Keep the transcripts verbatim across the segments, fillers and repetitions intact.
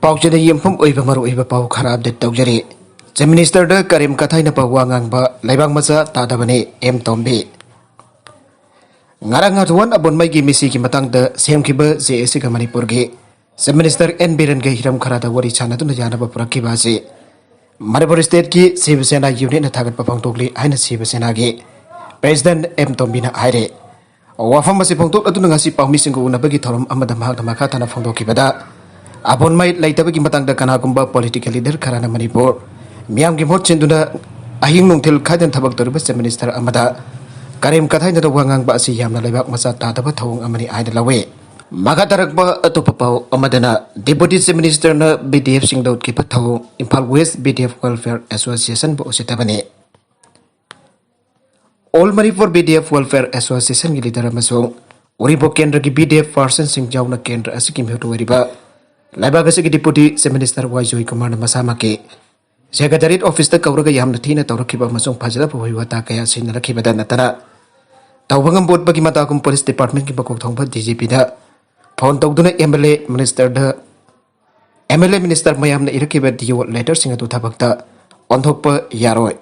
ꯄꯥꯎꯆꯦꯗ ꯌꯨꯝꯐꯝ ꯑꯣꯏꯕ ꯃꯔꯨꯑꯣꯏꯕ ꯄꯥꯎ ꯈꯔ ꯑꯞꯗꯦꯠ ꯇꯧꯖꯔꯤ꯫ ꯆꯤꯐ ꯃꯤꯅꯤꯁꯇꯔꯗ ꯀꯔꯦꯝ ꯀꯊꯥꯏꯅ ꯄꯥꯎ ꯋꯥ ꯉꯥꯡꯕ ꯂꯩꯕꯥꯛ ꯃꯆꯥ ꯇꯥꯗꯕꯅꯤ, ꯑꯦꯝ ꯇꯣꯝꯕꯤ꯫ ꯉꯔꯥꯡ ꯉꯥꯊꯨꯋꯥꯟ ꯑꯕꯣꯟꯃꯩꯒꯤ ꯃꯤꯁꯤꯒꯤ ꯃꯇꯥꯡꯗ ꯁꯦꯝꯈꯤꯕ ꯖꯦ ꯑꯦ ꯁꯤꯒ ꯃꯅꯤꯄꯨꯔꯒꯤ ꯆꯤꯐ ꯃꯤꯅꯤꯁꯇꯔ ꯑꯦꯟ ꯕꯤꯔꯦꯟꯒ ꯍꯤꯔꯝ ꯈꯔꯗ ꯋꯥꯔꯤ ꯁꯥꯟꯅꯗꯨꯅ ꯌꯥꯅꯕ ꯄꯨꯔꯛꯈꯤꯕ ꯑꯁꯤ ꯃꯅꯤꯄꯨꯔ ꯁ꯭ꯇꯦꯠꯀꯤ ꯁꯤꯕ ꯁꯦꯅꯥ ꯌꯨꯅꯤꯠꯅ ꯊꯥꯒꯠꯄ ꯐꯣꯡꯗꯣꯛꯂꯤ ꯍꯥꯏꯅ ꯁꯤꯕ ꯁꯦꯅꯥꯒꯤ ꯄ꯭ꯔꯦꯁꯤꯗꯦꯟꯠ ꯑꯦꯝ ꯇꯣꯝꯕꯤꯅ ꯍꯥꯏꯔꯦ꯫ ꯋꯥꯐꯝ ꯑꯁꯤ ꯐꯣꯡꯗꯣꯛꯂꯗꯨꯅ ꯉꯁꯤ ꯄꯥꯎꯃꯤꯁꯤꯡꯒ ꯎꯅꯕꯒꯤ ꯊꯧꯔꯝ ꯑꯃꯗ ꯃꯍꯥꯛꯅ ꯃꯈꯥ ꯇꯥꯅ ꯐꯣꯡꯗꯣꯛꯈꯤꯕꯗ, ꯑꯕꯣꯟꯃꯩ ꯂꯩꯇꯕꯒꯤ ꯃꯇꯥꯡꯗ ꯀꯅꯥꯒꯨꯝꯕ ꯄꯣꯂꯤꯇꯤꯀꯦꯜ ꯂꯤꯗꯔ ꯈꯔꯅ ꯃꯅꯤꯄꯨꯔ ꯃꯤꯌꯥꯝꯒꯤ ꯃꯍꯨꯠ ꯁꯤꯟꯗꯨꯅ ꯑꯍꯤꯡ ꯅꯨꯡꯊꯤꯜ ꯈꯥꯏꯗꯅ ꯊꯕꯛ ꯇꯧꯔꯤꯕ ꯆꯤꯐ ꯃꯤꯅꯤꯁꯇꯔ ꯑꯃꯗ ꯀꯔꯦꯝ ꯀꯊꯥꯏꯅꯗ ꯋꯥ ꯉꯥꯡꯕ ꯑꯁꯤ ꯌꯥꯝꯅ ꯂꯩꯕꯥꯛ ꯃꯆꯥ ꯇꯥꯗꯕ ꯊꯧꯑꯣꯡ ꯑꯃꯅꯤ ꯍꯥꯏꯅ ꯂꯧꯏ꯫ ꯃꯈꯥ ꯇꯥꯔꯛꯄ ꯑꯇꯣꯞꯄ ꯄꯥꯎ ꯑꯃꯗꯅ, ꯗꯤꯄꯨꯇꯤ ꯆꯤꯐ ꯃꯤꯅꯤꯁꯇꯔꯅ ꯕꯤ ꯗꯤ ꯑꯦꯐꯁꯤꯡꯗ ꯎꯠꯈꯤꯕ ꯊꯧꯑꯣꯡ, Imphal West B D F welfare ꯑꯦꯁꯣꯁꯤꯌꯦꯁꯟꯕꯨ ꯎꯁꯤꯠꯇꯕꯅꯤ꯫ All Manipur B D F welfare ꯑꯦꯁꯣꯁꯤꯌꯦꯁꯟꯒꯤ ꯂꯤꯗꯔ ꯑꯃꯁꯨꯡ ꯎꯔꯤꯄꯣꯛ ꯀꯦꯟꯗ꯭ꯔꯒꯤ ꯕꯤ ꯗꯤ ꯑꯦꯐ ꯄꯥꯔꯁꯟꯁꯤꯡ ꯌꯥꯎꯅ ꯀꯦꯟꯗ꯭ꯔ ꯑꯁꯤꯒꯤ ꯃꯤꯍꯨꯠ ꯑꯣꯏꯔꯤꯕ ꯂꯩꯕꯥꯛ ꯑꯁꯤꯒꯤ ꯗꯤꯄꯨꯇꯤ ꯆꯤꯐ ꯃꯤꯅꯤꯁꯇꯔ ꯋꯥꯏ ꯖꯣꯏꯀꯨꯃꯥꯔꯅ ꯃꯁꯥꯃꯛꯀꯤ ꯁꯦꯀ꯭ꯔꯦꯇꯔꯤꯌꯦꯠ ꯑꯣꯐꯤꯁꯇ ꯀꯧꯔꯒ ꯌꯥꯝꯅ ꯊꯤꯅ ꯇꯧꯔꯛꯈꯤꯕ ꯑꯃꯁꯨꯡ ꯐꯖꯗꯕ ꯋꯥꯍꯩ ꯋꯥꯇꯥ ꯀꯌꯥ ꯁꯤꯖꯤꯟꯅꯔꯛꯈꯤꯕꯗ ꯅꯠꯇꯅ, ꯇꯧꯕ ꯉꯝꯕ ꯎꯠꯄꯒꯤ ꯃꯇꯥꯒꯨꯝ ꯄꯨꯂꯤꯁ ꯗꯤꯄꯥꯔꯠꯃꯦꯟꯠꯀꯤ ꯃꯀꯣꯛ ꯊꯣꯡꯕ ꯗꯤ ꯖꯤ ꯄꯤꯗ ꯐꯣꯟ ꯇꯧꯗꯨꯅ ꯑꯦꯝ ꯑꯦꯜ ꯑꯦ ꯃꯤꯅꯤꯁꯇꯔꯗ, ꯑꯦꯝ ꯑꯦꯜ ꯑꯦ ꯃꯤꯅꯤꯁꯇꯔ ꯃꯌꯥꯝꯅ ꯏꯔꯛꯈꯤꯕ ꯗꯤ ꯑꯣ ꯂꯦꯇꯔꯁꯤꯡ ꯑꯗꯨ ꯊꯕꯛꯇ ꯑꯣꯟꯊꯣꯛꯄ ꯌꯥꯔꯣꯏ꯫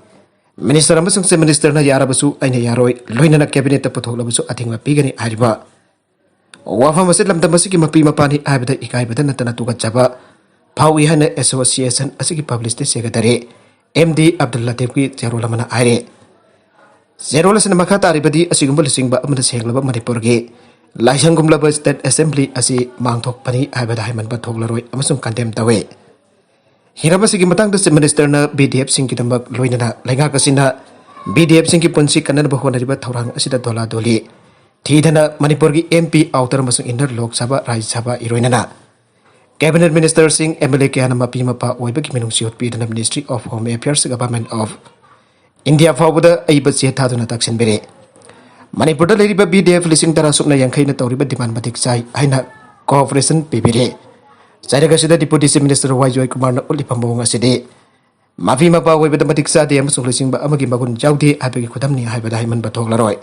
ꯃꯤꯅꯤꯁꯇꯔ ꯑꯃꯁꯨꯡ ꯆꯤꯐ ꯃꯤꯅꯤꯁꯇꯔꯅ ꯌꯥꯔꯕꯁꯨ ꯑꯩꯅ ꯌꯥꯔꯣꯏ, ꯂꯣꯏꯅꯅ ꯀꯦꯕꯤꯅꯦꯠꯇ ꯄꯨꯊꯣꯛꯂꯕꯁꯨ ꯑꯊꯤꯡꯕ ꯄꯤꯒꯅꯤ ꯍꯥꯏꯔꯤꯕ ꯋꯥꯐꯝ ꯑꯁꯤ ꯂꯝꯗꯝ ꯑꯁꯤꯒꯤ ꯃꯄꯤ ꯃꯄꯥꯅꯤ ꯍꯥꯏꯕꯗ ꯏꯀꯥꯏꯕꯗ ꯅꯠꯇꯅ ꯇꯨꯀꯠꯆꯕ ꯐꯥꯎꯏ ꯍꯥꯏꯅ ꯑꯦꯁꯣꯁꯤꯌꯦꯁꯟ ꯑꯁꯤꯒꯤ publicity secretary M D Abdul ꯂꯇꯤꯐꯀꯤ ꯆꯦꯔꯣꯜ ꯑꯃꯅ ꯍꯥꯏꯔꯦ꯫ ꯆꯦꯔꯣꯜ ꯑꯁꯤꯅ ꯃꯈꯥ ꯇꯥꯔꯤꯕꯗꯤ, ꯑꯁꯤꯒꯨꯝꯕ ꯂꯨꯆꯤꯡꯕ ꯑꯃꯅ ꯁꯦꯡꯂꯕ ꯃꯅꯤꯄꯨꯔꯒꯤ ꯂꯥꯏꯁꯪꯒꯨꯝꯂꯕ ꯁ꯭ꯇꯦꯠ ꯑꯦꯁꯦꯝꯕ꯭ꯂꯤ ꯑꯁꯤ ꯃꯥꯡꯊꯣꯛꯄꯅꯤ ꯍꯥꯏꯕꯗ ꯍꯥꯏꯃꯟꯕ ꯊꯣꯛꯂꯔꯣꯏ ꯑꯃꯁꯨꯡ ꯀꯟꯗꯦꯝ ꯇꯧꯏ꯫ ꯍꯤꯔꯝ ꯑꯁꯤꯒꯤ ꯃꯇꯥꯡꯗ ꯆꯤꯐ ꯃꯤꯅꯤꯁꯇꯔꯅ ꯕꯤ ꯗꯤ ꯑꯦꯐꯁꯤꯡꯒꯤꯗꯃꯛ ꯂꯣꯏꯅꯅ ꯂꯩꯉꯥꯛ ꯑꯁꯤꯅ ꯕꯤ ꯗꯤ ꯑꯦꯐꯁꯤꯡꯒꯤ ꯄꯨꯟꯁꯤ ꯀꯟꯅꯅꯕ ꯍꯣꯠꯅꯔꯤꯕ ꯊꯧꯔꯥꯡ ꯑꯁꯤꯗ ꯗꯣꯂꯥꯗꯣꯂꯤ ꯊꯤꯗꯅ ꯃꯅꯤꯄꯨꯔꯒꯤ ꯑꯦꯝ ꯄꯤ, ꯑꯥꯎꯇꯔ ꯑꯃꯁꯨꯡ ꯏꯟꯅꯔ ꯂꯣꯛ ꯁꯚꯥ, ꯔꯥꯖ꯭ꯌ ꯁꯚꯥ ꯏꯔꯣꯏꯅꯅ ꯀꯦꯕꯤꯅꯦꯠ ꯃꯤꯅꯤꯁꯇꯔꯁꯤꯡ, ꯑꯦꯝ ꯑꯦꯜ ꯑꯦ ꯀꯌꯥꯅ ꯃꯄꯤ ꯃꯄꯥ ꯑꯣꯏꯕꯒꯤ ꯃꯤꯅꯨꯡꯁꯤ ꯎꯠꯄꯤꯗꯨꯅ Ministry of Home Affairs, Government of India ꯐꯥꯎꯕꯗ ꯑꯏꯕ ꯆꯦ ꯊꯥꯗꯨꯅ ꯇꯛꯁꯤꯟꯕꯤꯔꯦ꯫ ꯃꯅꯤꯄꯨꯔꯗ ꯂꯩꯔꯤꯕ ꯕꯤ ꯗꯤ ꯑꯦꯐ ꯂꯤꯁꯤꯡ ꯇꯔꯥ ꯁꯨꯞꯅ ꯌꯥꯡꯈꯩꯅ ꯇꯧꯔꯤꯕ ꯗꯤꯃꯥꯟ ꯃꯇꯤꯛ ꯆꯥꯏ ꯍꯥꯏꯅ ꯀꯣꯑꯣꯄꯔꯦꯁꯟ ꯄꯤꯕꯤꯔꯦ꯫ ꯆꯩꯔꯛ ꯑꯁꯤꯗ ꯗꯤꯄꯨꯇꯤ ꯆꯤꯐ ꯃꯤꯅꯤꯁꯇꯔ ꯋꯥꯏ ꯖꯣꯏꯀꯨꯃꯥꯔꯅ ꯎꯠꯂꯤꯕ ꯃꯑꯣꯡ ꯑꯁꯤꯗꯤ ꯃꯄꯤ ꯃꯄꯥ ꯑꯣꯏꯕꯗ ꯃꯇꯤꯛ ꯆꯥꯗꯦ ꯑꯃꯁꯨꯡ ꯂꯨꯆꯤꯡꯕ ꯑꯃꯒꯤ ꯃꯒꯨꯟ ꯌꯥꯎꯗꯦ ꯍꯥꯏꯕꯒꯤ ꯈꯨꯗꯝꯅꯤ ꯍꯥꯏꯕꯗ ꯍꯥꯏꯃꯟꯕ ꯊꯣꯛꯂꯔꯣꯏ꯫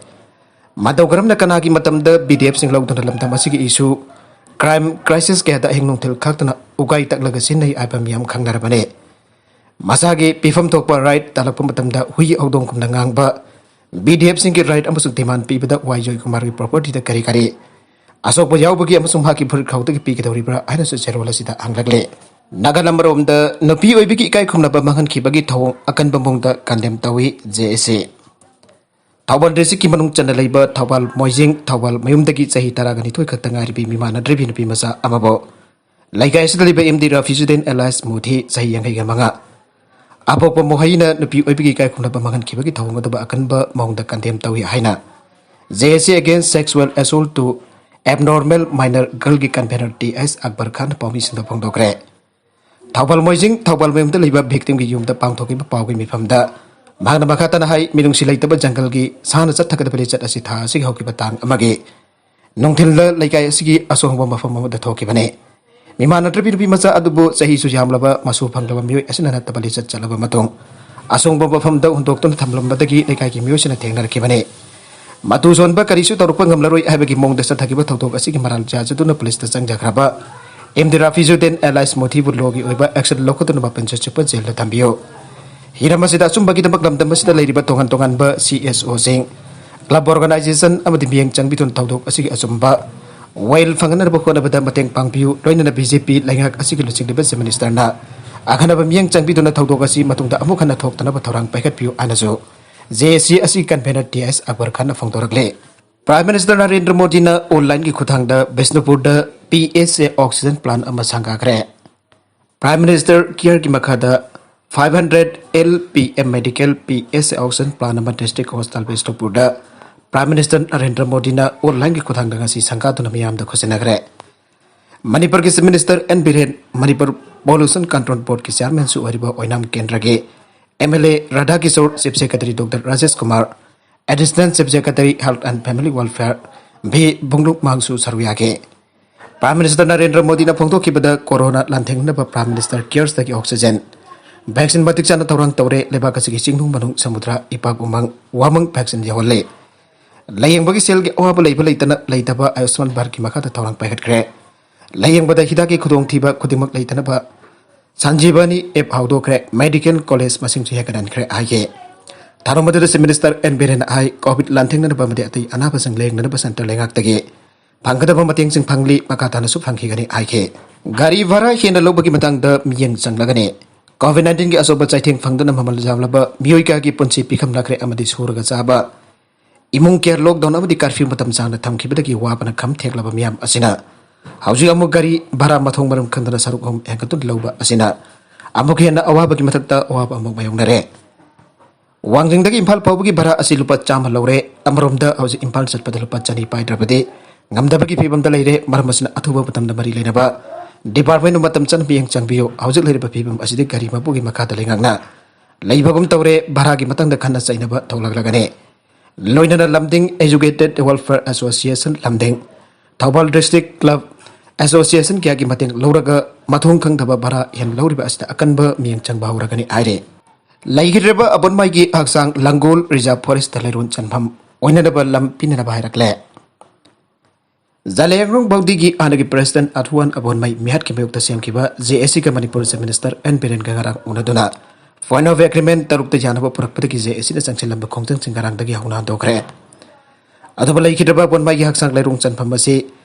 ꯃꯇꯧ ꯀꯔꯝꯅ ꯀꯅꯥꯒꯤ ꯃꯇꯝꯗ ꯕꯤ ꯗꯤ ꯑꯦꯐꯁꯤꯡ ꯂꯧꯗꯨꯅ ꯂꯝꯗꯝ ꯑꯁꯤꯒꯤ ꯏꯁꯨ, ꯀ꯭ꯔꯥꯏꯝ, ꯀ꯭ꯔꯥꯏꯁꯤꯁ ꯀꯌꯥꯗ ꯑꯍꯤꯡ ꯅꯨꯡꯊꯤꯜ ꯈꯥꯛꯇꯅ ꯎꯀꯥꯏ ꯇꯛꯂꯒ ꯁꯤꯖꯤꯟꯅꯩ ꯍꯥꯏꯕ ꯃꯤꯌꯥꯝ ꯈꯪꯅꯔꯕꯅꯤ꯫ ꯃꯁꯥꯒꯤ ꯄꯤꯐꯝ ꯊꯣꯛꯄ ꯔꯥꯏꯠ ꯇꯥꯜꯂꯛꯄ ꯃꯇꯝꯗ ꯍꯨꯏ ꯍꯧꯗꯣꯡꯒꯨꯝꯅ ꯉꯥꯡꯕ, ꯕꯤ ꯗꯤ ꯑꯦꯐꯁꯤꯡꯒꯤ ꯔꯥꯏꯠ ꯑꯃꯁꯨꯡ ꯗꯤꯃꯥꯟ ꯄꯤꯕꯗ ꯋꯥꯏ ꯖꯣꯏꯀꯨꯃꯥꯔꯒꯤ ꯄ꯭ꯔꯣꯄꯔꯇꯤꯗ ꯀꯔꯤ ꯀꯔꯤ ꯑꯁꯣꯛꯄ ꯌꯥꯎꯕꯒꯦ ꯑꯃꯁꯨꯡ ꯃꯍꯥꯛꯀꯤ ꯐꯨꯔꯤꯠ ꯈꯥꯎꯗꯒꯤ ꯄꯤꯒꯗꯧꯔꯤꯕ꯭ꯔꯥ ꯍꯥꯏꯅꯁꯨ ꯆꯦꯔꯣꯜ ꯑꯁꯤꯗ ꯍꯪꯂꯛꯂꯤ꯫ ꯅꯥꯒꯥꯂꯦꯟ ꯑꯃꯔꯣꯝꯗ ꯅꯨꯄꯤ ꯑꯣꯏꯕꯤꯒꯤ ꯏꯀꯥꯏ ꯈꯨꯝꯅꯕ ꯃꯥꯡꯍꯟꯈꯤꯕꯒꯤ ꯊꯧꯑꯣꯡ ꯑꯀꯟꯕ ꯃꯑꯣꯡꯗ ꯀꯟꯗꯦꯝ ꯇꯧꯏ ꯖꯦ ꯑꯦ ꯁꯤ꯫ ꯊꯧꯕꯥꯜ ꯗꯤꯁꯇ꯭ꯔꯤꯛꯀꯤ ꯃꯅꯨꯡ ꯆꯟꯅ ꯂꯩꯕ ꯊꯧꯕꯥꯜ ꯃꯣꯏꯖꯤꯡ, ꯊꯧꯕꯥꯜ ꯃꯌꯨꯝꯗꯒꯤ ꯆꯍꯤ ꯇꯔꯥꯒ ꯅꯤꯊꯣꯏ ꯈꯛꯇ ꯉꯥꯏꯔꯤꯕꯤ ꯃꯤꯃꯥꯟꯅꯗ꯭ꯔꯤꯕꯤ ꯅꯨꯄꯤ ꯃꯆꯥ ꯑꯃꯕꯨ ꯂꯩꯀꯥꯏ ꯑꯁꯤꯗ ꯂꯩꯕ ꯑꯦꯝ ꯗꯤ ꯔꯥꯐꯤꯖꯨꯗꯤꯟ ꯑꯦꯂꯥꯏꯁ ꯃꯨꯊꯤ, ꯆꯍꯤ ꯌꯥꯡꯈꯩꯒ ꯃꯉꯥ, ꯑꯄꯣꯛꯄ ꯃꯣꯍꯩꯅ ꯅꯨꯄꯤ ꯑꯣꯏꯕꯒꯤ ꯏꯀꯥꯏ ꯈꯨꯝꯅꯕ ꯃꯥꯡꯍꯟꯈꯤꯕꯒꯤ ꯊꯧꯑꯣꯡ ꯑꯗꯨꯕꯨ ꯑꯀꯟꯕ ꯃꯑꯣꯡꯗ ꯀꯟꯗꯦꯝ ꯇꯧꯏ ꯍꯥꯏꯅ J A C Against Sexual Assault to Abnormal Minor Girlꯒꯤ convener T S Akbar Khan ꯄꯥꯎꯃꯤꯁꯤꯡꯗ ꯐꯣꯡꯗꯣꯛꯈ꯭ꯔꯦ꯫ ꯊꯧꯕꯥꯜ ꯃꯣꯏꯖꯤꯡ ꯊꯧꯕꯥꯜ ꯃꯌꯨꯝꯗ ꯂꯩꯕ victimꯒꯤ ꯌꯨꯝꯗ ꯄꯥꯡꯊꯣꯛꯈꯤꯕ ꯄꯥꯎꯒꯤ ꯃꯤꯐꯝꯗ ꯃꯍꯥꯛꯅ ꯃꯈꯥ ꯇꯥꯅ ꯍꯥꯏ, ꯃꯤꯅꯨꯡꯁꯤ ꯂꯩꯇꯕ ꯖꯪꯒꯜꯒꯤ ꯁꯥꯅ ꯆꯠꯊꯒꯗꯕ ꯂꯤꯆꯠ ꯑꯁꯤ ꯊꯥ ꯑꯁꯤꯒꯤ ꯍꯧꯈꯤꯕ ꯇꯥꯡ ꯑꯃꯒꯤ ꯅꯨꯡꯊꯤꯜꯗ ꯂꯩꯀꯥꯏ ꯑꯁꯤꯒꯤ ꯑꯁꯣꯡꯕ ꯃꯐꯝ ꯑꯃꯗ ꯊꯣꯛꯈꯤꯕꯅꯤ꯫ ꯃꯤꯃꯥꯟꯅꯗ꯭ꯔꯕꯤ ꯅꯨꯄꯤ ꯃꯆꯥ ꯑꯗꯨꯕꯨ ꯆꯍꯤꯁꯨ ꯌꯥꯝꯂꯕ, ꯃꯁꯨ ꯐꯪꯂꯕ ꯃꯤꯑꯣꯏ ꯑꯁꯤꯅ ꯅꯠꯇꯕ ꯂꯤꯆꯠ ꯆꯠꯂꯕ ꯃꯇꯨꯡ ꯑꯁꯣꯡꯕ ꯃꯐꯝꯗ ꯍꯨꯟꯗꯣꯛꯇꯨꯅ ꯊꯝꯂꯝꯕꯗꯒꯤ ꯂꯩꯀꯥꯏꯒꯤ ꯃꯤꯑꯣꯏꯁꯤꯡꯅ ꯊꯦꯡꯅꯔꯛꯈꯤꯕꯅꯤ꯫ ꯃꯇꯨ ꯁꯣꯟꯕ ꯀꯔꯤꯁꯨ ꯇꯧꯔꯛꯄ ꯉꯝꯂꯔꯣꯏ ꯍꯥꯏꯕꯒꯤ ꯃꯑꯣꯡꯗ ꯆꯠꯊꯈꯤꯕ ꯊꯧꯗꯣꯛ ꯑꯁꯤꯒꯤ ꯃꯔꯥꯜ ꯆꯥꯖꯗꯨꯅ ꯄꯨꯂꯤꯁꯇ ꯆꯪꯖꯈ꯭ꯔꯕ ꯑꯦꯝ ꯗꯤ ꯔꯥꯐꯤꯖꯨꯗꯤꯟ ꯑꯦꯂꯥꯏꯁ ꯃꯣꯊꯤꯕꯨ ꯂꯣꯒꯤ ꯑꯣꯏꯕ action ꯂꯧꯈꯠꯇꯨꯅ ꯃꯥꯄꯟ ꯆꯌꯣꯜ ꯆꯨꯞꯄ ꯖꯦꯜꯗ ꯊꯝꯕꯤꯌꯨ꯫ ꯍꯤꯔꯝ ꯑꯁꯤꯗ ꯑꯆꯨꯝꯕꯒꯤꯗꯃꯛ ꯂꯝꯗꯝ ꯑꯁꯤꯗ ꯂꯩꯔꯤꯕ ꯇꯣꯉꯥꯟ ꯇꯣꯉꯥꯟꯕ C S Oꯁꯤꯡ, club organization ꯑꯃꯗꯤ ꯃꯤꯠꯌꯦꯡ ꯆꯪꯕꯤꯗꯨꯅ ꯊꯧꯗꯣꯛ ꯑꯁꯤꯒꯤ ꯑꯆꯨꯝꯕ ꯋꯥꯌꯦꯜ ꯐꯪꯅꯅꯕ ꯍꯣꯠꯅꯕꯗ ꯃꯇꯦꯡ ꯄꯥꯡꯕꯤꯌꯨ꯫ ꯂꯣꯏꯅꯅ B J P ꯂꯩꯉꯥꯛ ꯑꯁꯤꯒꯤ ꯂꯨꯆꯤꯡꯂꯤꯕ Chief Ministerꯅ ꯑꯈꯟꯅꯕ ꯃꯤꯠꯌꯦꯡ ꯆꯪꯕꯤꯗꯨꯅ ꯊꯧꯗꯣꯛ ꯑꯁꯤ ꯃꯇꯨꯡꯗ ꯑꯃꯨꯛ ꯍꯟꯅ ꯊꯣꯛꯇꯅꯕ ꯊꯧꯔꯥꯡ ꯄꯥꯏꯈꯠꯄꯤꯌꯨ ꯍꯥꯏꯅꯁꯨ J A C ꯑꯁꯤꯒꯤ convener T S Akbar Khanꯅ ꯐꯣꯡꯗꯣꯔꯛꯂꯤ꯫ Prime Minister Narendra ꯃꯣꯗꯤꯅ onlineꯒꯤ ꯈꯨꯠꯊꯥꯡꯗ ꯕꯤꯁꯅꯨꯄꯨꯔꯗ P S A oxygen plant ꯑꯃ ꯁꯪꯒꯥꯈ꯭ꯔꯦ꯫ Prime Minister Careꯒꯤ ꯃꯈꯥꯗ five hundred L P M Medical P S A oxygen plant ꯑꯃ district hospital ꯕꯤꯁꯅꯨꯄꯨꯔꯗ Prime Minister Narendra ꯃꯣꯗꯤꯅ onlineꯒꯤ ꯈꯨꯠꯊꯥꯡꯗ ꯉꯁꯤ ꯁꯪꯒꯥꯗꯨꯅ ꯃꯤꯌꯥꯝꯗ ꯈꯨꯠꯁꯤꯟꯅꯈ꯭ꯔꯦ꯫ ꯃꯅꯤꯄꯨꯔꯒꯤ Chief Minister N Biren, Manipur Pollution Control Boardꯀꯤ chairmanꯁꯨ ꯑꯣꯏꯔꯤꯕ ꯑꯣꯏꯅꯥꯝ ꯀꯦꯟꯗ꯭ꯔꯒꯤ M L A Radha Kishore, Chief Secretary Doctor Rajesh Kumar, Additional Chief Secretary Health and Family Welfare V ꯕꯨꯡꯂꯨꯛ ꯃꯥꯡꯁꯨ ꯁꯔꯨꯛ ꯌꯥꯈꯤ꯫ Prime Minister ꯅꯔꯦꯟꯗ꯭ꯔ ꯃꯣꯗꯤꯅ ꯐꯣꯡꯗꯣꯛꯈꯤꯕꯗ corona ꯂꯥꯟꯊꯦꯡꯅꯅꯕ Prime Minister Caresꯇꯒꯤ oxygen vaccine ꯃꯇꯤꯛ ꯆꯥꯅ ꯊꯧꯔꯥꯡ ꯇꯧꯔꯦ꯫ ꯂꯩꯕꯥꯛ ꯑꯁꯤꯒꯤ ꯆꯤꯡꯅꯨꯡ ꯃꯅꯨꯡ ꯁꯃꯨꯗ꯭ꯔ ꯏꯄꯥꯛ ꯎꯃꯪ ꯋꯥꯃꯪ vaccine ꯌꯧꯍꯜꯂꯦ꯫ ꯂꯥꯌꯦꯡꯕꯒꯤ ꯁꯦꯜꯒꯤ ꯑꯋꯥꯕ ꯂꯩꯕ ꯂꯩꯇꯅ ꯂꯩꯇꯕ ꯑꯌꯨꯁꯃꯥꯟ ꯚꯥꯔꯠꯀꯤ ꯃꯈꯥꯗ ꯊꯧꯔꯥꯡ ꯄꯥꯏꯈꯠꯈ꯭ꯔꯦ꯫ ꯂꯥꯌꯦꯡꯕꯗ ꯍꯤꯗꯥꯛꯀꯤ ꯈꯨꯗꯣꯡꯊꯤꯕ ꯈꯨꯗꯤꯡꯃꯛ ꯂꯩꯇꯅꯕ ꯁꯟꯖꯤꯕꯅꯤ ꯑꯦꯞ ꯍꯧꯗꯣꯛꯈ꯭ꯔꯦ꯫ ꯃꯦꯗꯤꯀꯦꯜ ꯀꯣꯂꯦꯖ ꯃꯁꯤꯡꯁꯨ ꯍꯦꯟꯒꯠꯍꯟꯈ꯭ꯔꯦ ꯍꯥꯏꯈꯤ꯫ ꯊꯧꯔꯝ ꯑꯗꯨꯗ ꯆꯤꯐ ꯃꯤꯅꯤꯁꯇꯔ ꯑꯦꯟ ꯕꯤꯔꯦꯟꯅ ꯍꯥꯏ, ꯀꯣꯚꯤꯗ ꯂꯥꯟꯊꯦꯡꯅꯅꯕ ꯑꯃꯗꯤ ꯑꯇꯩ ꯑꯅꯥꯕꯁꯤꯡ ꯂꯥꯌꯦꯡꯅꯅꯕ ꯁꯦꯟꯇꯔ ꯂꯩꯉꯥꯛꯇꯒꯤ ꯐꯪꯒꯗꯕ ꯃꯇꯦꯡꯁꯤꯡ ꯐꯪꯂꯤ, ꯃꯈꯥ ꯇꯥꯅꯁꯨ ꯐꯪꯈꯤꯒꯅꯤ ꯍꯥꯏꯈꯤ꯫ ꯒꯥꯔꯤ ꯚꯔꯥ ꯍꯦꯟꯅ ꯂꯧꯕꯒꯤ ꯃꯇꯥꯡꯗ ꯃꯤꯠꯌꯦꯡ ꯆꯪꯂꯒꯅꯤ꯫ ꯀꯣꯚꯤꯗ ꯅꯥꯏꯟꯇꯤꯟꯒꯤ ꯑꯆꯧꯕ ꯆꯩꯊꯦꯡ ꯐꯪꯗꯨꯅ ꯃꯃꯜ ꯌꯥꯝꯂꯕ ꯃꯤꯑꯣꯏ ꯀꯌꯥꯒꯤ ꯄꯨꯟꯁꯤ ꯄꯤꯈꯝꯅꯈ꯭ꯔꯦ ꯑꯃꯗꯤ ꯁꯨꯔꯒ ꯆꯥꯕ ꯏꯃꯨꯡ ꯀꯌꯥ ꯂꯣꯛꯗꯥꯎꯟ ꯑꯃꯗꯤ ꯀꯔꯐ꯭ꯌꯨ ꯃꯇꯝ ꯁꯥꯡꯅ ꯊꯝꯈꯤꯕꯗꯒꯤ ꯋꯥꯕꯅ ꯈꯝ ꯊꯦꯛꯂꯕ ꯃꯤꯌꯥꯝ ꯑꯁꯤꯅ ꯍꯧꯖꯤꯛ ꯑꯃꯨꯛ ꯒꯥꯔꯤ ꯚꯔꯥ ꯃꯊꯣꯡ ꯃꯔꯝ ꯈꯪꯗꯅ ꯁꯔꯨꯛ ꯑꯍꯨꯝ ꯍꯦꯟꯒꯠꯇꯨꯅ ꯂꯧꯕ ꯑꯁꯤꯅ ꯑꯃꯨꯛ ꯍꯦꯟꯅ ꯑꯋꯥꯕꯒꯤ ꯃꯊꯛꯇ ꯑꯋꯥꯕ ꯑꯃꯨꯛ ꯃꯥꯌꯣꯛꯅꯔꯦ꯫ ꯋꯥꯡꯖꯤꯡꯗꯒꯤ ꯏꯝꯐꯥꯜ ꯐꯥꯎꯕꯒꯤ ꯚꯔꯥ ꯑꯁꯤ ꯂꯨꯄꯥ ꯆꯥꯝꯃ ꯂꯧꯔꯦ꯫ ꯑꯃꯔꯣꯝꯗ ꯍꯧꯖꯤꯛ ꯏꯝꯐꯥꯜ ꯆꯠꯄꯗ ꯂꯨꯄꯥ ꯆꯅꯤ ꯄꯥꯏꯗ꯭ꯔꯕꯗꯤ ꯉꯝꯗꯕꯒꯤ ꯐꯤꯕꯝꯗ ꯂꯩꯔꯦ꯫ ꯃꯔꯝ ꯑꯁꯤꯅ ꯑꯊꯨꯕ ꯃꯇꯝꯗ ꯃꯔꯤ ꯂꯩꯅꯕ ꯗꯤꯄꯥꯔꯠꯃꯦꯟ ꯃꯇꯝ ꯆꯥꯅ ꯃꯤꯠꯌꯦꯡ ꯆꯪꯕꯤꯌꯨ꯫ ꯍꯧꯖꯤꯛ ꯂꯩꯔꯤꯕ ꯐꯤꯕꯝ ꯑꯁꯤꯗꯤ ꯒꯥꯔꯤ ꯃꯄꯨꯒꯤ ꯃꯈꯥꯗ ꯂꯩꯉꯥꯛꯅ ꯂꯩꯕꯒꯨꯝ ꯇꯧꯔꯦ꯫ ꯚꯔꯥꯒꯤ ꯃꯇꯥꯡꯗ ꯈꯟꯅ ꯆꯩꯅꯕ ꯊꯣꯛꯂꯛꯂꯒꯅꯤ꯫ ꯂꯣꯏꯅꯅ Lamding educated welfare association Lamding, Thoubal district club association ꯀꯌꯥꯒꯤ ꯃꯇꯦꯡ ꯂꯧꯔꯒ ꯃꯊꯣꯡ ꯈꯪꯗꯕ ꯚꯔꯥ ꯍꯦꯟꯅ ꯂꯧꯔꯤꯕ ꯑꯁꯤꯗ ꯑꯀꯟꯕ ꯃꯤꯠꯌꯦꯡ ꯆꯪꯕ ꯍꯧꯔꯒꯅꯤ ꯍꯥꯏꯔꯤ꯫ ꯂꯩꯈꯤꯗ꯭ꯔꯕ ꯑꯕꯣꯟꯃꯥꯏꯒꯤ ꯍꯛꯆꯥꯡ ꯂꯥꯡꯒꯣꯜ ꯔꯤꯖꯥꯔꯚ ꯐꯣꯔꯦꯁꯇ ꯂꯩꯔꯣꯟ ꯆꯟꯐꯝ ꯑꯣꯏꯅꯅꯕ ꯂꯝ ꯄꯤꯅꯅꯕ ꯍꯥꯏꯔꯛꯂꯦ꯫ ꯖꯂꯦꯡꯔꯣꯡ ꯕꯧꯗꯤꯒꯤ ꯍꯥꯟꯅꯒꯤ ꯄ꯭ꯔꯦꯁꯤꯗꯦꯟꯠ ꯑꯊꯨꯋꯥꯟ ꯑꯕꯣꯟꯃꯩ ꯃꯤꯍꯥꯠꯀꯤ ꯃꯥꯌꯣꯛꯇ ꯁꯦꯝꯈꯤꯕ ꯖꯦ ꯑꯦ ꯁꯤꯒ ꯃꯅꯤꯄꯨꯔ ꯆꯤꯐ ꯃꯤꯅꯤꯁꯇꯔ ꯑꯦꯟ ꯕꯤꯔꯦꯟꯒ ꯉꯔꯥꯡ ꯎꯅꯗꯨꯅ ꯄꯣꯏꯟꯠ ꯑꯣꯐ ꯑꯦꯒ꯭ꯔꯤꯃꯦꯟꯠ ꯇꯔꯨꯛꯇ ꯌꯥꯅꯕ ꯄꯨꯔꯛꯄꯗꯒꯤ ꯖꯦ ꯑꯦ ꯁꯤꯅ ꯆꯪꯁꯤꯜꯂꯝꯕ ꯈꯣꯡꯖꯪꯁꯤꯡ ꯉꯔꯥꯡꯗꯒꯤ ꯍꯧꯅ ꯍꯟꯗꯣꯛꯈ꯭ꯔꯦ꯫ ꯑꯗꯨꯕꯨ ꯂꯩꯈꯤꯗ꯭ꯔꯕ ꯑꯕꯣꯟꯃꯩꯒꯤ ꯍꯛꯆꯥꯡ ꯂꯩꯔꯣꯡ ꯆꯟꯐꯝ ꯑꯁꯤ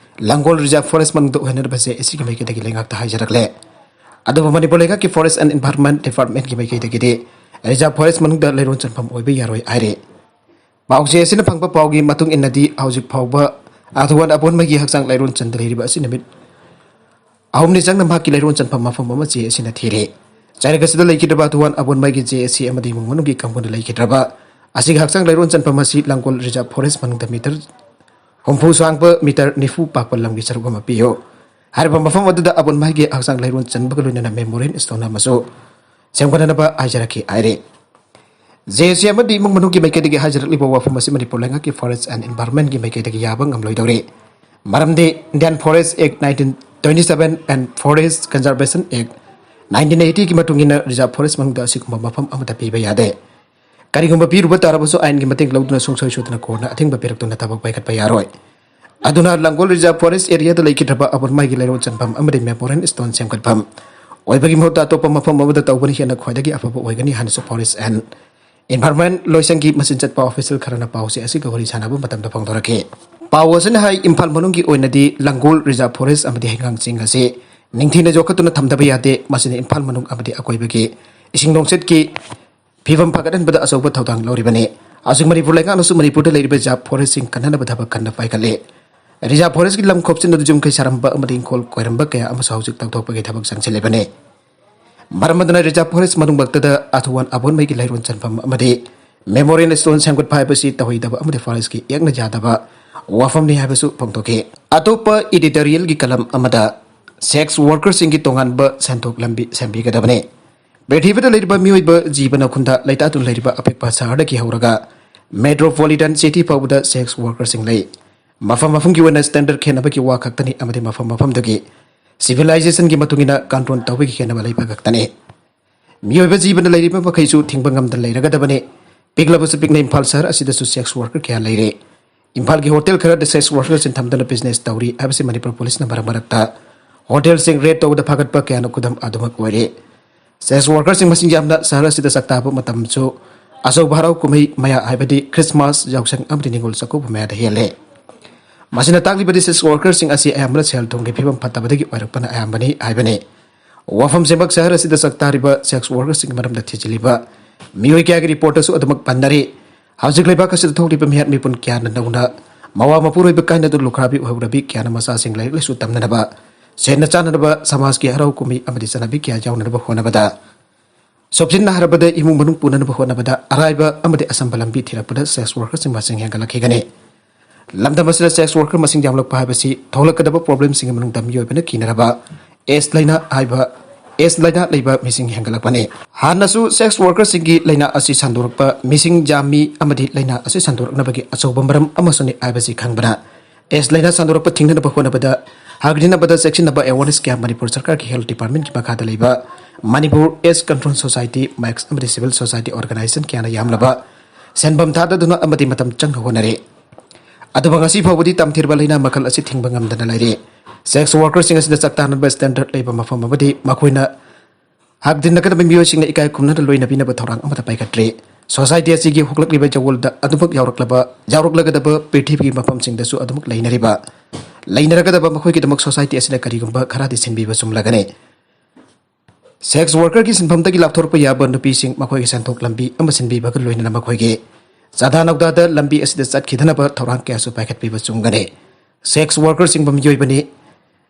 ꯂꯥꯡꯒꯣꯜ ꯔꯤꯖꯥꯔꯚ ꯐꯣꯔꯦꯁꯠ ꯃꯅꯨꯡꯗ ꯑꯣꯏꯍꯟꯅꯅꯕ ꯖꯦ ꯑꯦ ꯁꯤꯒꯤ ꯃꯥꯏꯀꯩꯗꯒꯤ ꯂꯩꯉꯥꯛꯇ ꯍꯥꯏꯖꯔꯛꯂꯦ꯫ ꯑꯗꯨꯕꯨ ꯃꯅꯤꯄꯨꯔ ꯂꯩꯉꯥꯛꯀꯤ ꯐꯣꯔꯦꯁꯠ ꯑꯦꯟ ꯏꯟꯚꯥꯏꯔꯣꯟꯃꯦꯟꯠ ꯗꯤꯄꯥꯔꯠꯃꯦꯟꯠꯀꯤ ꯃꯥꯏꯀꯩꯗꯒꯤꯗꯤ ꯔꯤꯖꯥꯔꯚ ꯐꯣꯔꯦꯁꯠ ꯃꯅꯨꯡꯗ ꯂꯩꯔꯣꯟ ꯆꯟꯐꯝ ꯑꯣꯏꯕ ꯌꯥꯔꯣꯏ ꯍꯥꯏꯔꯤ꯫ ꯄꯥꯎꯆꯦ ꯑꯁꯤꯅ ꯐꯪꯕ ꯄꯥꯎꯒꯤ ꯃꯇꯨꯡ ꯏꯟꯅꯗꯤ ꯍꯧꯖꯤꯛ ꯐꯥꯎꯕ ꯑꯊꯨꯋꯥꯟ ꯑꯕꯣꯟꯃꯩꯒꯤ ꯍꯛꯆꯥꯡ ꯂꯩꯔꯣꯟ ꯆꯟꯗ ꯂꯩꯔꯤꯕ ꯑꯁꯤ ꯅꯨꯃꯤꯠ ꯑꯍꯨꯝꯅꯤ ꯆꯪꯅ ꯃꯍꯥꯛꯀꯤ ꯂꯩꯔꯣꯟ ꯆꯟꯐꯝ ꯃꯐꯝ ꯑꯃ ꯖꯦ ꯑꯦ ꯁꯤꯅ ꯊꯤꯔꯤ꯫ ꯆꯩꯔꯛ ꯑꯁꯤꯗ ꯂꯩꯈꯤꯗ꯭ꯔꯕ ꯑꯊꯨꯋꯥꯟ ꯑꯕꯣꯟꯃꯩꯒꯤ ꯖꯦ ꯑꯦ ꯁꯤ ꯑꯃꯗꯤ ꯏꯃꯨꯡ ꯃꯅꯨꯡꯒꯤ ꯀꯥꯡꯕꯨꯅ ꯂꯩꯈꯤꯗ꯭ꯔꯕ ꯑꯁꯤꯒꯤ ꯍꯛꯆꯥꯡ ꯂꯩꯔꯣꯟ ꯆꯟꯐꯝ ꯑꯁꯤ ꯂꯥꯡꯒꯣꯜ ꯔꯤꯖꯥꯔꯚ ꯐꯣꯔꯦꯁꯠ ꯃꯅꯨꯡꯗ ꯃꯤꯇꯔ ꯍꯨꯝꯐꯨ ꯁꯥꯡꯕ, ꯃꯤꯇꯔ ꯅꯤꯐꯨ ꯄꯥꯛꯄ ꯂꯝꯒꯤ ꯁꯔꯨꯛ ꯑꯃ ꯄꯤꯌꯨ꯫ ꯍꯥꯏꯔꯤꯕ ꯃꯐꯝ ꯑꯗꯨꯗ ꯑꯕꯣꯟꯃꯩꯒꯤ ꯍꯛꯆꯥꯡ ꯂꯩꯔꯣꯟ ꯆꯟꯕꯒ ꯂꯣꯏꯅꯅ ꯃꯦꯃꯣꯔꯤꯌꯦꯜ ꯁ꯭ꯇꯣꯟ ꯑꯃꯁꯨ ꯁꯦꯝꯒꯠꯅꯅꯕ ꯍꯥꯏꯖꯔꯛꯈꯤ ꯍꯥꯏꯔꯤ꯫ ꯖꯦ ꯑꯦ ꯁꯤ ꯑꯃꯗꯤ ꯏꯃꯨꯡ ꯃꯅꯨꯡꯒꯤ ꯃꯥꯏꯀꯩꯗꯒꯤ ꯍꯥꯏꯖꯔꯛꯂꯤꯕ ꯋꯥꯐꯝ ꯑꯁꯤ ꯃꯅꯤꯄꯨꯔ ꯂꯩꯉꯥꯛꯀꯤ ꯐꯣꯔꯦꯁꯠ ꯑꯦꯟ ꯏꯟꯚꯥꯏꯔꯣꯟꯃꯦꯟꯠꯀꯤ ꯃꯥꯏꯀꯩꯗꯒꯤ ꯌꯥꯕ ꯉꯝꯂꯣꯏꯗꯧꯔꯤ꯫ ꯃꯔꯝꯗꯤ Indian Forest Act nineteen twenty seven and Forest Conservation Act nineteen eighty ꯒꯤ ꯃꯇꯨꯡ ꯏꯟꯅ ꯔꯤꯖꯥꯔꯚ ꯐꯣꯔꯦꯁꯠ ꯃꯅꯨꯡꯗ ꯑꯁꯤꯒꯨꯝꯕ ꯃꯐꯝ ꯑꯃꯠꯇ ꯄꯤꯕ ꯌꯥꯗꯦ꯫ ꯀꯔꯤꯒꯨꯝꯕ ꯄꯤꯔꯨꯕ ꯇꯥꯔꯕꯁꯨ ꯑꯥꯏꯟꯒꯤ ꯃꯇꯦꯡ ꯂꯧꯗꯨꯅ ꯁꯨꯡꯁꯣꯏ ꯁꯣꯏꯗꯅ ꯀꯣꯔꯠꯅ ꯑꯊꯤꯡꯕ ꯄꯤꯔꯛꯇꯨꯅ ꯊꯕꯛ ꯄꯥꯏꯈꯠꯄ ꯌꯥꯔꯣꯏ꯫ ꯑꯗꯨꯅ ꯂꯪꯒꯣꯜ ꯔꯤꯖꯥꯔꯚ ꯐꯣꯔꯦꯁ ꯑꯦꯔꯤꯌꯥꯗ ꯂꯩꯈꯤꯗ꯭ꯔꯕ ꯑꯕꯣꯟꯃꯥꯏꯒꯤ ꯂꯩꯔꯣꯜ ꯆꯟꯐꯝ ꯑꯃꯗꯤ ꯃꯦꯃꯣꯔꯤꯌꯦꯜ ꯁ꯭ꯇꯣꯟ ꯁꯦꯝꯒꯠꯐꯝ ꯑꯣꯏꯕꯒꯤ ꯃꯍꯨꯠꯇ ꯑꯇꯣꯞꯄ ꯃꯐꯝ ꯑꯃꯗ ꯇꯧꯕꯅ ꯍꯦꯟꯅ ꯈ꯭ꯋꯥꯏꯗꯒꯤ ꯑꯐꯕ ꯑꯣꯏꯒꯅꯤ ꯍꯥꯏꯅꯁꯨ ꯐꯣꯔꯦꯁ ꯑꯦꯟ ꯏꯟꯚꯥꯏꯔꯣꯟꯃꯦꯟ ꯂꯣꯏꯁꯪꯒꯤ ꯃꯆꯤꯟ ꯆꯠꯄ ꯑꯣꯐꯤꯁꯤꯌꯦꯜ ꯈꯔꯅ ꯄꯥꯎ ꯆꯦ ꯑꯁꯤꯒ ꯋꯥꯔꯤ ꯁꯥꯟꯅꯕ ꯃꯇꯝꯗ ꯐꯣꯡꯗꯣꯔꯛꯈꯤ꯫ ꯄꯥꯎ ꯑꯁꯤꯅ ꯍꯥꯏ, ꯏꯝꯐꯥꯜ ꯃꯅꯨꯡꯒꯤ ꯑꯣꯏꯅꯗꯤ ꯂꯪꯒꯣꯜ ꯔꯤꯖꯥꯔꯚ ꯐꯣꯔꯦꯁ ꯑꯃꯗꯤ ꯍꯩꯉꯥꯡ ꯆꯤꯡ ꯑꯁꯤ ꯅꯤꯡꯊꯤꯅ ꯌꯣꯛꯈꯠꯇꯨꯅ ꯊꯝꯗꯕ ꯌꯥꯗꯦ꯫ ꯃꯁꯤꯅ ꯏꯝꯐꯥꯜ ꯃꯅꯨꯡ ꯑꯃꯗꯤ ꯑꯀꯣꯏꯕꯒꯤ ꯏꯁꯤꯡ ꯅꯨꯡꯁꯤꯠꯀꯤ ꯐꯤꯕꯝ ꯐꯒꯠꯍꯟꯕꯗ ꯑꯆꯧꯕ ꯊꯧꯗꯥꯡ ꯂꯧꯔꯤꯕꯅꯤ꯫ ꯍꯧꯖꯤꯛ ꯃꯅꯤꯄꯨꯔ ꯂꯩꯉꯥꯛꯅꯁꯨ ꯃꯅꯤꯄꯨꯔꯗ ꯂꯩꯔꯤꯕ ꯔꯤꯖꯥꯔꯚ ꯐꯣꯔꯦꯁꯁꯤꯡ ꯀꯟꯅꯅꯕ ꯊꯕꯛ ꯀꯟꯅ ꯄꯥꯏꯈꯠꯂꯤ꯫ ꯔꯤꯖꯥꯔꯚ ꯐꯣꯔꯦꯁꯀꯤ ꯂꯝ ꯈꯣꯞꯆꯤꯟꯗꯨꯅ ꯌꯨꯝ ꯀꯩ ꯁꯥꯔꯝꯕ ꯑꯃꯗꯤ ꯏꯪꯈꯣꯜ ꯀꯣꯏꯔꯝꯕ ꯀꯌꯥ ꯑꯃꯁꯨ ꯍꯧꯖꯤꯛ ꯇꯧꯊꯣꯛꯄꯒꯤ ꯊꯕꯛ ꯆꯪꯁꯤꯜꯂꯤꯕꯅꯤ꯫ ꯃꯔꯝ ꯑꯗꯨꯅ ꯔꯤꯖꯥꯔꯚ ꯐꯣꯔꯦꯁ ꯃꯅꯨꯡꯃꯛꯇꯗ ꯑꯊꯨꯋꯥꯟ ꯑꯕꯣꯟꯃꯩꯒꯤ ꯂꯩꯔꯣꯟ ꯆꯟꯐꯝ ꯑꯃꯗꯤ ꯃꯦꯃꯣꯔꯤꯌꯦꯜ ꯁ꯭ꯇꯣꯟ ꯁꯦꯝꯒꯠꯄ ꯍꯥꯏꯕꯁꯤ ꯇꯧꯍꯩꯗꯕ ꯑꯃꯗꯤ ꯐꯣꯔꯦꯁꯀꯤ ꯌꯦꯛꯅ ꯌꯥꯗꯕ ꯋꯥꯐꯝꯅꯤ ꯍꯥꯏꯕꯁꯨ ꯐꯣꯡꯗꯣꯛꯈꯤ꯫ ꯑꯇꯣꯞꯄ ꯏꯗꯤꯇꯣꯔꯤꯌꯦꯜꯒꯤ ꯀꯂꯝ ꯑꯃꯗ ꯁꯦꯛꯁ ꯋꯥꯔꯀꯔꯁꯤꯡꯒꯤ ꯇꯣꯉꯥꯟꯕ ꯁꯦꯟꯊꯣꯛ ꯂꯝꯕꯤ ꯁꯦꯝꯕꯤꯒꯗꯕꯅꯤ꯫ ꯄ꯭ꯔꯤꯊꯤꯕꯤꯗ ꯂꯩꯔꯤꯕ ꯃꯤꯑꯣꯏꯕ ꯖꯤꯕꯅ ꯈꯨꯟꯗꯥ ꯂꯩꯇꯥꯗꯨꯅ ꯂꯩꯔꯤꯕ ꯑꯄꯤꯛꯄ ꯁꯍꯔꯗꯒꯤ ꯍꯧꯔꯒ ꯃꯦꯇ꯭ꯔꯣꯄꯣꯂꯤꯇꯟ ꯁꯤꯇꯤ ꯐꯥꯎꯕꯗ ꯁꯦꯛꯁ ꯋꯥꯔꯀꯔꯁꯤꯡ ꯂꯩ꯫ ꯃꯐꯝ ꯃꯐꯝꯒꯤ ꯑꯣꯏꯅ ꯁ꯭ꯇꯦꯟꯗꯔꯗ ꯈꯦꯠꯅꯕꯒꯤ ꯋꯥ ꯈꯛꯇꯅꯤ ꯑꯃꯗꯤ ꯃꯐꯝ ꯃꯐꯝꯗꯨꯒꯤ ꯁꯤꯚꯤꯂꯥꯏꯖꯦꯁꯟꯒꯤ ꯃꯇꯨꯡ ꯏꯟꯅ ꯀꯟꯇ꯭ꯔꯣꯜ ꯇꯧꯕꯒꯤ ꯈꯦꯠꯅꯕ ꯂꯩꯕ ꯈꯛꯇꯅꯤ꯫ ꯃꯤꯑꯣꯏꯕ ꯖꯤꯕꯅ ꯂꯩꯔꯤꯕ ꯃꯈꯩꯁꯨ ꯊꯤꯡꯕ ꯉꯝꯗꯅ ꯂꯩꯔꯒꯗꯕꯅꯤ꯫ ꯄꯤꯛꯂꯕꯁꯨ ꯄꯤꯛꯅ ꯏꯝꯐꯥꯜ ꯁꯍꯔ ꯑꯁꯤꯗꯁꯨ ꯁꯦꯛꯁ ꯋꯥꯔꯀꯔ ꯀꯌꯥ ꯂꯩꯔꯦ꯫ ꯏꯝꯐꯥꯜꯒꯤ ꯍꯣꯇꯦꯜ ꯈꯔꯗ ꯁꯦꯛꯁ ꯋꯥꯔꯀꯔꯁꯤꯡ ꯊꯝꯗꯨꯅ ꯕꯤꯖꯤꯅꯦꯁ ꯇꯧꯔꯤ ꯍꯥꯏꯕꯁꯤ ꯃꯅꯤꯄꯨꯔ ꯄꯨꯂꯤꯁꯅ ꯃꯔꯛ ꯃꯔꯛꯇ ꯍꯣꯇꯦꯜꯁꯤꯡ ꯔꯦꯗ ꯇꯧꯕꯗ ꯐꯥꯒꯠꯄ ꯀꯌꯥꯅ ꯈꯨꯗꯝ ꯑꯗꯨꯃꯛ ꯑꯣꯏꯔꯦ꯫ ꯁꯦꯛꯁ ꯋꯥꯔꯀꯔꯁꯤꯡ ꯃꯁꯤꯡ ꯌꯥꯝꯅ ꯁꯍꯔ ꯑꯁꯤꯗ ꯁꯛꯇꯥꯕ ꯃꯇꯝꯁꯨ ꯑꯆꯧꯕ ꯍꯔꯥꯎ ꯀꯨꯝꯍꯩ ꯃꯌꯥ ꯍꯥꯏꯕꯗꯤ ꯈ꯭ꯔꯤꯁꯃꯥꯁ, ꯌꯥꯎꯁꯪ ꯑꯃꯗꯤ ꯅꯤꯉꯣꯜ ꯆꯥꯛꯀꯧꯕ ꯃꯌꯥꯗ ꯍꯦꯜꯂꯦ꯫ ꯃꯁꯤꯅ ꯇꯥꯛꯂꯤꯕꯗꯤ ꯁꯦꯛꯁ ꯋꯥꯔꯀꯔꯁꯤꯡ ꯑꯁꯤ ꯑꯌꯥꯝꯕꯅ ꯁꯦꯜ ꯊꯨꯝꯒꯤ ꯐꯤꯕꯝ ꯐꯠꯇꯕꯗꯒꯤ ꯑꯣꯏꯔꯛꯄꯅ ꯑꯌꯥꯝꯕꯅꯤ ꯍꯥꯏꯕꯅꯤ꯫ ꯋꯥꯐꯝꯁꯤꯃꯛ ꯁꯍꯔ ꯑꯁꯤꯗ ꯁꯛꯇꯥꯔꯤꯕ ꯁꯦꯛꯁ ꯋꯥꯔꯀꯔꯁꯤꯡꯒꯤ ꯃꯔꯝꯗ ꯊꯤꯖꯤꯜꯂꯤꯕ ꯃꯤꯑꯣꯏ ꯀꯌꯥꯒꯤ ꯔꯤꯄꯣꯔꯠꯇꯁꯨ ꯑꯗꯨꯃꯛ ꯄꯟꯅꯔꯤ꯫ ꯍꯧꯖꯤꯛ ꯂꯩꯕꯥꯛ ꯑꯁꯤꯗ ꯊꯣꯛꯂꯤꯕ ꯃꯤꯍꯥꯠ ꯃꯤꯄꯨꯟ ꯀꯌꯥꯅ ꯅꯧꯅ ꯃꯋꯥ ꯃꯄꯨꯔꯣꯏꯕ ꯀꯥꯏꯅꯗꯨꯅ ꯂꯨꯈ꯭ꯔꯥꯕꯤ ꯑꯣꯏꯍꯧꯔꯕꯤ ꯀꯌꯥꯅ ꯃꯆꯥꯁꯤꯡ ꯂꯥꯏꯔꯤꯛ ꯂꯥꯏꯁꯨ ꯇꯝꯅꯅꯕ, ꯁꯦꯠꯅ ꯆꯥꯅꯅꯕ, ꯁꯃꯥꯖꯀꯤ ꯍꯔꯥꯎ ꯀꯨꯝꯍꯩ ꯑꯃꯗꯤ ꯆꯠꯅꯕꯤ ꯀꯌꯥ ꯌꯥꯎꯅꯅꯕ ꯍꯣꯠꯅꯕꯗ, ꯁꯣꯞꯁꯤꯟꯅ ꯍꯥꯏꯔꯕꯗ ꯏꯃꯨꯡ ꯃꯅꯨꯡ ꯄꯨꯅꯅꯕ ꯍꯣꯠꯅꯕꯗ ꯑꯔꯥꯏꯕ ꯑꯃꯗꯤ ꯑꯆꯝꯕ ꯂꯝꯕꯤ ꯊꯤꯔꯛꯄꯗ ꯁꯦꯛꯁ ꯋꯥꯔꯀꯔꯁꯤꯡ ꯃꯁꯤꯡ ꯍꯦꯟꯒꯠꯂꯛꯈꯤꯒꯅꯤ꯫ ꯂꯝꯗꯝ ꯑꯁꯤꯗ ꯁꯦꯛꯁ ꯋꯥꯔꯀꯔ ꯃꯁꯤꯡ ꯌꯥꯝꯂꯛꯄ ꯍꯥꯏꯕꯁꯤ ꯊꯣꯛꯂꯛꯀꯗꯕ ꯄ꯭ꯔꯣꯕ꯭ꯂꯦꯝꯁꯤꯡꯒꯤ ꯃꯅꯨꯡꯗ ꯃꯤꯑꯣꯏꯕꯅ ꯀꯤꯅꯔꯕ ꯑꯦꯁ ꯂꯥꯏꯅꯥ ꯍꯥꯏꯕ ꯑꯦꯁ ꯂꯥꯏꯅꯥ ꯂꯩꯕ ꯃꯤꯁꯤꯡ ꯍꯦꯟꯒꯠꯂꯛꯄꯅꯤ꯫ ꯍꯥꯟꯅꯁꯨ ꯁꯦꯛꯁ ꯋꯥꯔꯀꯔꯁꯤꯡꯒꯤ ꯂꯥꯏꯅꯥ ꯑꯁꯤ ꯁꯟꯗꯣꯔꯛꯄ ꯃꯤꯁꯤꯡ ꯌꯥꯝꯃꯤ ꯑꯃꯗꯤ ꯂꯥꯏꯅꯥ ꯑꯁꯤ ꯁꯟꯗꯣꯔꯛꯅꯕꯒꯤ ꯑꯆꯧꯕ ꯃꯔꯝ ꯑꯃꯁꯨꯅꯤ ꯍꯥꯏꯕꯁꯤ ꯈꯪꯕꯅ ꯑꯦꯁ ꯂꯥꯏꯅꯥ ꯁꯟꯗꯣꯔꯛꯄ ꯊꯤꯡꯅꯅꯕ ꯍꯣꯠꯅꯕꯗ ꯍꯥꯏꯒꯠꯅꯕꯗ ꯆꯦꯛꯁꯤꯟꯅꯕ ꯑꯦꯋꯥꯔꯅꯦꯁ ꯀꯌꯥ ꯃꯅꯤꯄꯨꯔ ꯁꯔꯀꯥꯔꯒꯤ ꯍꯦꯜꯊ ꯗꯤꯄꯥꯔꯠꯃꯦꯟꯒꯤ ꯃꯈꯥꯗ ꯂꯩꯕ ꯃꯅꯤꯄꯨꯔ ꯑꯦꯁ ꯀꯟꯇ꯭ꯔꯣꯜ ꯁꯣꯁꯥꯏꯇꯤ, ꯃꯦꯛꯁ ꯑꯃꯗꯤ ꯁꯤꯚꯤꯜ ꯁꯣꯁꯥꯏꯇꯤ ꯑꯣꯔꯒꯅꯥꯏꯖꯦꯁꯟ ꯀꯌꯥꯅ ꯌꯥꯝꯂꯕ ꯁꯦꯟꯐꯝ ꯊꯥꯗꯗꯨꯅ ꯑꯃꯗꯤ ꯃꯇꯝ ꯆꯪꯅ ꯍꯣꯠꯅꯔꯤ꯫ ꯑꯗꯨꯕꯨ ꯉꯁꯤ ꯐꯥꯎꯕꯗꯤ ꯇꯝꯊꯤꯔꯕ ꯂꯥꯏꯅꯥ ꯃꯈꯜ ꯑꯁꯤ ꯊꯤꯡꯕ ꯉꯝꯗꯅ ꯂꯩꯔꯤ꯫ Sex workerꯁꯤꯡ ꯑꯁꯤꯗ ꯆꯥꯛ ꯆꯥꯅꯕ standard ꯂꯩꯕ ꯃꯐꯝ ꯑꯃꯗꯤ ꯃꯈꯣꯏꯅ ꯍꯥꯛꯗꯤꯟꯅꯒꯗꯕ ꯃꯤꯑꯣꯏꯁꯤꯡꯅ ꯏꯀꯥꯏ ꯈꯨꯝꯅꯅ ꯂꯣꯏꯅꯕꯤꯅꯕ ꯊꯧꯔꯥꯡ ꯑꯃꯠꯇ ꯄꯥꯏꯈꯠꯇ꯭ꯔꯤ꯫ Society ꯑꯁꯤꯒꯤ ꯍꯣꯡꯂꯛꯂꯤꯕ ꯌꯥꯋꯣꯜꯗ ꯑꯗꯨꯃꯛ ꯌꯥꯎꯔꯛꯂꯕ, ꯌꯥꯎꯔꯛꯂꯒꯗꯕ ꯄ꯭ꯔꯤꯊꯤꯕꯤꯒꯤ ꯃꯐꯝꯁꯤꯡꯗꯁꯨ ꯑꯗꯨꯃꯛ ꯂꯩꯅꯔꯤꯕ, ꯂꯩꯅꯔꯒꯗꯕ ꯃꯈꯣꯏꯒꯤꯗꯃꯛ society ꯑꯁꯤꯅ ꯀꯔꯤꯒꯨꯝꯕ ꯈꯔꯗꯤ ꯁꯤꯟꯕꯤꯕ ꯆꯨꯝꯂꯒꯅꯤ꯫ Sex workerꯒꯤ ꯁꯤꯟꯐꯝꯗꯒꯤ ꯂꯥꯞꯊꯣꯔꯛꯄ ꯌꯥꯕ ꯅꯨꯄꯤꯁꯤꯡ ꯃꯈꯣꯏꯒꯤ ꯁꯦꯟꯊꯣꯛ ꯂꯝꯕꯤ ꯑꯃ ꯁꯤꯟꯕꯤꯕꯒ ꯂꯣꯏꯅꯅ ꯃꯈꯣꯏꯒꯤ ꯆꯥꯗꯥ ꯅꯧꯗꯥꯗ ꯂꯝꯕꯤ ꯑꯁꯤꯗ ꯆꯠꯈꯤꯗꯅꯕ ꯊꯧꯔꯥꯡ ꯀꯌꯥꯁꯨ ꯄꯥꯏꯈꯠꯄꯤꯕ ꯆꯨꯝꯒꯅꯤ꯫ Sex workerꯁꯤꯡꯕꯨ ꯃꯤꯑꯣꯏꯕꯅꯤ,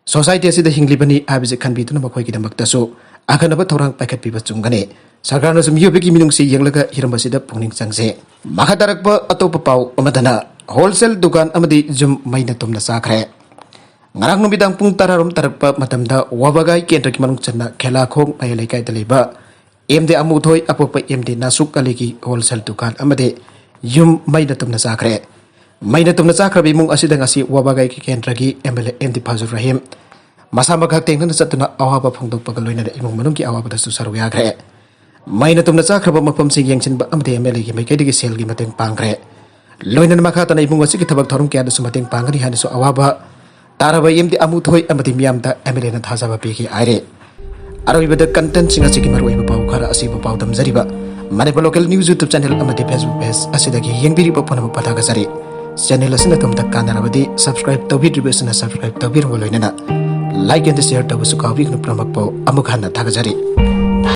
society ꯑꯁꯤꯗ ꯍꯤꯡꯂꯤꯕꯅꯤ ꯍꯥꯏꯕꯁꯤ ꯈꯟꯕꯤꯗꯨꯅ ꯃꯈꯣꯏꯒꯤꯗꯃꯛꯇꯁꯨ ꯑꯈꯟꯅꯕ ꯊꯧꯔꯥꯡ ꯄꯥꯏꯈꯠꯄꯤꯕ ꯆꯨꯝꯒꯅꯤ꯫ ꯁꯔꯀꯥꯔꯅꯁꯨ ꯃꯤꯑꯣꯏꯕꯒꯤ ꯃꯤꯅꯨꯡꯁꯤ ꯌꯦꯡꯂꯒ ꯍꯤꯔꯝ ꯑꯁꯤꯗ ꯄꯨꯛꯅꯤꯡ ꯆꯪꯁꯤ꯫ ꯃꯈꯥ ꯇꯥꯔꯛꯄ ꯑꯇꯣꯞꯄ ꯄꯥꯎ ꯑꯃꯗꯅ, wholesale ꯗꯨꯀꯥꯟ ꯑꯃꯗꯤ ꯌꯨꯝ ꯃꯩꯅ ꯇꯨꯝꯅ ꯆꯥꯈ꯭ꯔꯦ꯫ ꯉꯔꯥꯡ ꯅꯨꯃꯤꯗꯥꯡ ꯄꯨꯡ ꯇꯔꯥꯔꯣꯝ ꯇꯥꯔꯛꯄ ꯃꯇꯝꯗ ꯋꯥꯕꯒꯥꯏ ꯀꯦꯟꯗ꯭ꯔꯒꯤ ꯃꯅꯨꯡ ꯆꯟꯅ ꯈꯦꯂꯥꯈꯣꯡ ꯃꯌꯥꯏ ꯂꯩꯀꯥꯏꯗ ꯂꯩꯕ ꯑꯦꯝ ꯗꯤ ꯑꯃꯨꯊꯣꯏ ꯑꯄꯣꯛꯄ ꯑꯦꯝ ꯗꯤ ꯅꯥꯁꯨꯛ ꯑꯂꯤꯒꯤ wholesale ꯗꯨꯀꯥꯟ ꯑꯃꯗꯤ ꯌꯨꯝ ꯃꯩꯅ ꯇꯨꯝꯅ ꯆꯥꯈ꯭ꯔꯦ꯫ ꯃꯩꯅ ꯇꯨꯝꯅ ꯆꯥꯈ꯭ꯔꯕ ꯏꯃꯨꯡ ꯑꯁꯤꯗ ꯉꯁꯤ ꯋꯥꯕꯒꯥꯏꯒꯤ ꯀꯦꯟꯗ꯭ꯔꯒꯤ M L A M D Fazur Rahim ꯃꯁꯥꯃꯛ ꯍꯛꯊꯦꯡꯅꯅ ꯆꯠꯇꯨꯅ ꯑꯋꯥꯕ ꯐꯣꯡꯗꯣꯛꯄꯒ ꯂꯣꯏꯅꯅ ꯏꯃꯨꯡ ꯃꯅꯨꯡꯒꯤ ꯑꯋꯥꯕꯗꯁꯨ ꯁꯔꯨꯛ ꯌꯥꯈ꯭ꯔꯦ꯫ ꯃꯩꯅ ꯇꯨꯝꯅ ꯆꯥꯈ꯭ꯔꯕ ꯃꯐꯝꯁꯤꯡ ꯌꯦꯡꯁꯤꯟꯕ ꯑꯃꯗꯤ ꯑꯦꯝ ꯑꯦꯜ ꯑꯦꯒꯤ ꯃꯥꯏꯀꯩꯗꯒꯤ ꯁꯦꯜꯒꯤ ꯃꯇꯦꯡ ꯄꯥꯡꯈ꯭ꯔꯦ꯫ ꯂꯣꯏꯅꯅ ꯃꯈꯥ ꯇꯥꯅ ꯏꯃꯨꯡ ꯑꯁꯤꯒꯤ ꯊꯕꯛ ꯊꯧꯔꯝ ꯀꯌꯥꯗꯁꯨ ꯃꯇꯦꯡ ꯄꯥꯡꯒꯅꯤ ꯍꯥꯏꯅꯁꯨ ꯑꯋꯥꯕ ꯇꯥꯔꯕ ꯑꯦꯝ ꯗꯤ ꯑꯃꯨꯊꯣꯏ ꯑꯃꯗꯤ ꯃꯤꯌꯥꯝꯗ ꯑꯦꯝ ꯑꯦꯜ ꯑꯦꯅ ꯊꯥꯖꯕ ꯄꯤꯈꯤ ꯍꯥꯏꯔꯦ꯫ ꯑꯔꯣꯏꯕꯗ contentꯁꯤꯡ ꯑꯁꯤꯒꯤ ꯃꯔꯨꯑꯣꯏꯕ ꯄꯥꯎ ꯈꯔ ꯑꯁꯤꯕꯨ ꯄꯥꯎꯗꯝꯖꯔꯤꯕ Manipur Local News YouTube channel ꯑꯃꯗꯤ Facebook page ꯑꯁꯤꯗꯒꯤ ꯌꯦꯡꯕꯤꯔꯤꯕ ꯄꯨꯝꯅꯃꯛꯄꯨ ꯊꯥꯒꯠꯆꯔꯤ꯫ Channel ꯑꯁꯤꯅ ꯑꯗꯣꯝꯗ ꯀꯥꯟꯅꯔꯕꯗꯤ subscribe ꯇꯧꯕꯤꯗ꯭ꯔꯤꯕꯁꯤꯡꯅ subscribe ꯇꯧꯕꯤꯔꯝꯕ ꯂꯣꯏꯅꯅ like and share ꯇꯧꯕꯁꯨ ꯀꯥꯎꯕꯤꯒꯅꯨ꯫ ꯄꯨꯝꯅꯃꯛꯄꯨ ꯑꯃꯨꯛ ꯍꯟꯅ ꯊꯥꯒꯠꯆꯔꯤ꯫